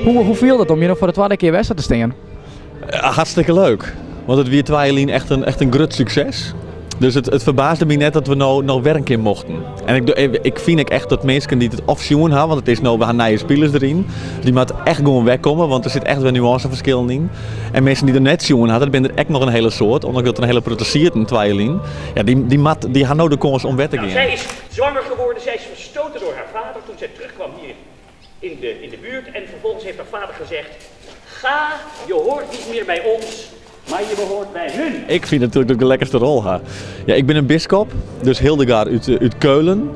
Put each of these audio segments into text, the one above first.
Hoe, hoe fielt it om hjir no foar de twadde kear wer te stean? Hartstikke leuk. Want it wie twa jier lyn echt in, echt in grut sukses. Dus it, it ferbaasde my net dat we no, no wer in kear mochten. En ik, ik fyn ek echt dat minsken dy't it of sjoen ha, want it is no, we ha nije spilers deryn, dy moatte echt gewoan wer komme, want der sit echt wer nuânseferskillen yn. En minsken dy't it net sjoen ha, dat binne der ek noch in hiele soad, omdat der in hiele protte sieten twa jier lyn. Ja, dy, dy, moat, dy ha no de kâns om wer te Nou, gean. zij is zwanger geworden, zij is verstoten door haar vader toen zij terugkwam hier in de, in de buurt. En vervolgens heeft haar vader gezegd, ga, je hoort niet meer bij ons, maar je behoort bij hun. Ik fyn natuerlik dat ik de lekkerste rol ha. Ja, ik bin in biskop, dus Hildegard út, út Keulen.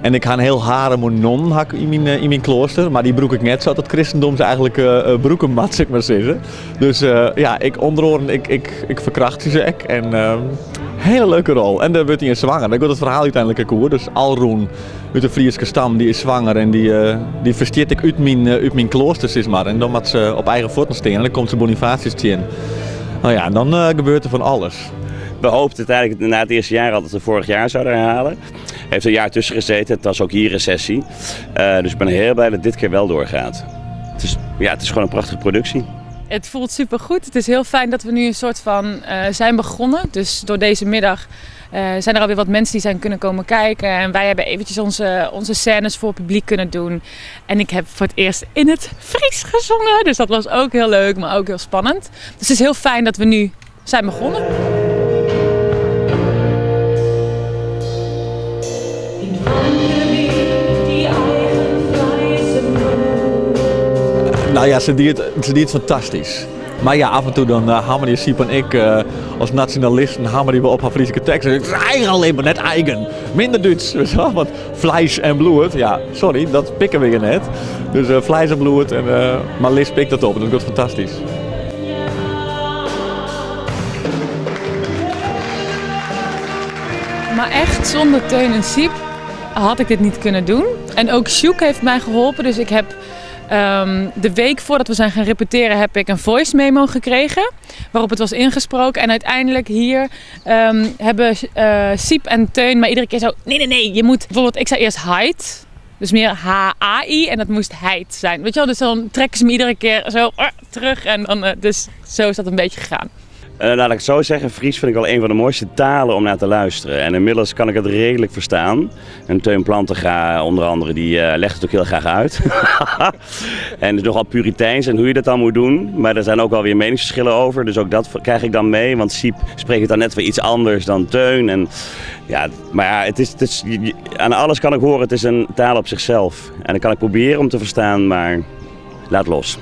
En ik ha in hiel harem oan nonnen ha ik yn myn, yn myn kloaster, mar dy brûk ik net sa't it kristendom se eigenlik uh, brûke moat, sil ik mar sizze. Dus uh, ja, ik ûnder oaren, ik, ik, ik ferkrachtsje se ek. En uh, hiele leuke rol. En dêr wurdt ien swanger. Dêr giet it ferhaal úteinlik ek oer. Dus Alrûn út de Fryske stam, dy is swanger en dy, uh, dy ferstjit ik út myn, út myn kloaster, sis mar. En dan moat se op eigen fuotten stean en dan komt se Bonifatius tsjin. No ja, en dan uh, gebeurt der fan alles. We hoopten het eigenlijk na het eerste jaar al dat we vorig jaar zouden herhalen. Heeft een jaar tussen gezeten. Het was ook hier recessie. Uh, dus ik ben heel blij dat dit keer wel doorgaat. Het is, ja, het is gewoon een prachtige productie. Het voelt supergoed. Het is heel fijn dat we nu een soort van uh, zijn begonnen. Dus door deze middag uh, zijn er alweer wat mensen die zijn kunnen komen kijken. En wij hebben eventjes onze, onze scènes voor het publiek kunnen doen. En ik heb voor het eerst in het Fries gezongen. Dus dat was ook heel leuk, maar ook heel spannend. Dus het is heel fijn dat we nu zijn begonnen. Nou ja, se die it, se die it fantastysk. Mar ja, af en toe dan uh, hammerje Siep en ik uh, as nasjonalisten hammerje we op har Fryske tekst. Het is eigen libben, net eigen. Minder Dútsk. Want fleis en bloed, ja, sorry, dat pikke we net. Dus uh, fleis en bloed, en, uh, mar Liz pikt dat op. Dat giet fantastysk. Maar echt, zonder Teun en Siep had ik dit niet kunnen doen. En ook Sjoek heeft mij geholpen. Dus ik heb de week voordat we zijn gaan repeteren, heb ik een voice memo gekregen. Waarop het was ingesproken. En uiteindelijk hier hebben Siep en Teun maar iedere keer zo... Nee, nee, nee, je moet... Bijvoorbeeld, ik zei eerst heit. Dus meer H-A-I en dat moest heit zijn. Weet je wel, dus dan trekken ze me iedere keer zo terug. En dan, dus zo is dat een beetje gegaan. Laat ik het zo zeggen, Fries vind ik wel een van de mooiste talen om naar te luisteren. En inmiddels kan ik het redelijk verstaan. En Teun Plantinga onder andere, die legt het ook heel graag uit. En het is nogal puriteins en hoe je dat dan moet doen. Maar er zijn ook wel weer meningsverschillen over, dus ook dat krijg ik dan mee. Want Siep spreekt het dan net weer iets anders dan Teun. En, ja, maar ja, het is, het is, aan alles kan ik horen, het is een taal op zichzelf. En dan kan ik proberen om te verstaan, maar laat los.